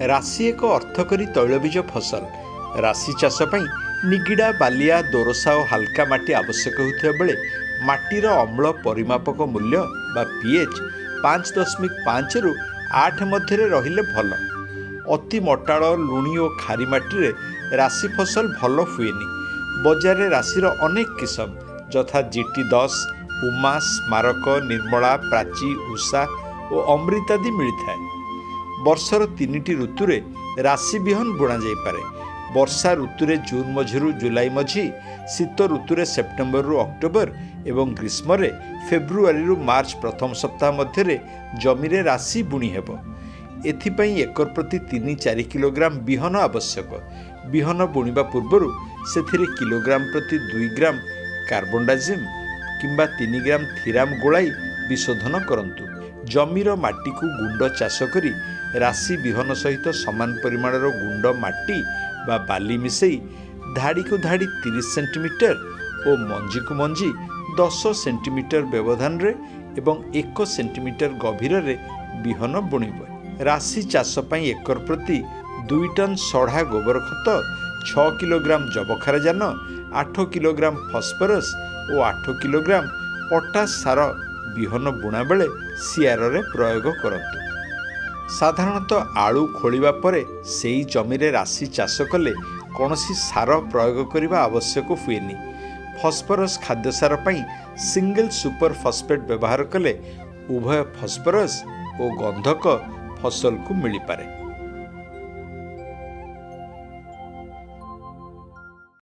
ରାଶି ଏକ ଅର୍ଥକରୀ ତୈଳବୀଜ ଫସଲ। ରାଶି ଚାଷ ପାଇଁ ନିଗିଡ଼ା, ବାଲିଆ, ଦୋରସା ଓ ହାଲକା ମାଟି ଆବଶ୍ୟକ ହେଉଥିବା ବେଳେ ମାଟିର ଅମ୍ଳ ପରିମାପକ ମୂଲ୍ୟ ବା ପିଏଚ୍ 5.5ରୁ 8 ମଧ୍ୟରେ ରହିଲେ ଭଲ। ଅତି ମଟାଳ, ଲୁଣି ଓ ଖାରି ମାଟିରେ ରାଶି ଫସଲ ଭଲ ହୁଏନି। ବଜାରରେ ରାଶିର ଅନେକ କିସମ ଯଥା ଜିଟି 10, ଉମା, ସ୍ମାରକ, ନିର୍ମଳା, ପ୍ରାଚୀ, ଉଷା ଓ ଅମୃତାଦି ମିଳିଥାଏ। ବର୍ଷର 3ଟି ଋତୁରେ ରାଶି ବିହନ ବୁଣାଯାଇପାରେ। ବର୍ଷା ଋତୁରେ ଜୁନ୍ ମଝିରୁ ଜୁଲାଇ ମଝି, ଶୀତ ଋତୁରେ ସେପ୍ଟେମ୍ବରରୁ ଅକ୍ଟୋବର ଏବଂ ଗ୍ରୀଷ୍ମରେ ଫେବୃଆରୀରୁ ମାର୍ଚ୍ଚ ପ୍ରଥମ ସପ୍ତାହ ମଧ୍ୟରେ ଜମିରେ ରାଶି ବୁଣି ହେବ। ଏଥିପାଇଁ ଏକର ପ୍ରତି 3-4 କିଲୋଗ୍ରାମ ବିହନ ଆବଶ୍ୟକ। ବିହନ ବୁଣିବା ପୂର୍ବରୁ ସେଥିରେ କିଲୋଗ୍ରାମ ପ୍ରତି 2 ଗ୍ରାମ କାର୍ବନଡାଜିମ୍ କିମ୍ବା 3 ଗ୍ରାମ ଥିରାମ ଗୋଳାଇ ବିଶୋଧନ କରନ୍ତୁ। ଜମିର ମାଟିକୁ ଗୁଣ୍ଡ ଚାଷ କରି ରାଶି ବିହନ ସହିତ ସମାନ ପରିମାଣର ଗୁଣ୍ଡ ମାଟି ବା ବାଲି ମିଶାଇ ଧାଡ଼ିକୁ ଧାଡ଼ି 30 ସେଣ୍ଟିମିଟର ଓ ମଞ୍ଜିକୁ ମଞ୍ଜି 10 ସେଣ୍ଟିମିଟର ବ୍ୟବଧାନରେ ଏବଂ 1 ସେଣ୍ଟିମିଟର ଗଭୀରରେ ବିହନ ବୁଣିବ। ରାଶି ଚାଷ ପାଇଁ ଏକର ପ୍ରତି 2 ଟନ୍ ସଢ଼ା ଗୋବର ଖତ, 6 କିଲୋଗ୍ରାମ ଯବକ୍ଷାରଜାନ, 8 କିଲୋଗ୍ରାମ ଫସ୍ଫରସ୍ ଓ 8 କିଲୋଗ୍ରାମ ପଟାସ ସାର ବିହନ ବୁଣାବେଳେ ସିଆରରେ ପ୍ରୟୋଗ କରନ୍ତୁ। ସାଧାରଣତଃ ଆଳୁ ଖୋଳିବା ପରେ ସେଇ ଜମିରେ ରାଶି ଚାଷ କଲେ କୌଣସି ସାର ପ୍ରୟୋଗ କରିବା ଆବଶ୍ୟକ ହୁଏନି। ଫସ୍ଫରସ୍ ଖାଦ୍ୟସାର ପାଇଁ ସିଙ୍ଗଲ ସୁପର ଫସ୍ଫେଟ୍ ବ୍ୟବହାର କଲେ ଉଭୟ ଫସ୍ଫରସ୍ ଓ ଗନ୍ଧକ ଫସଲକୁ ମିଳିପାରେ।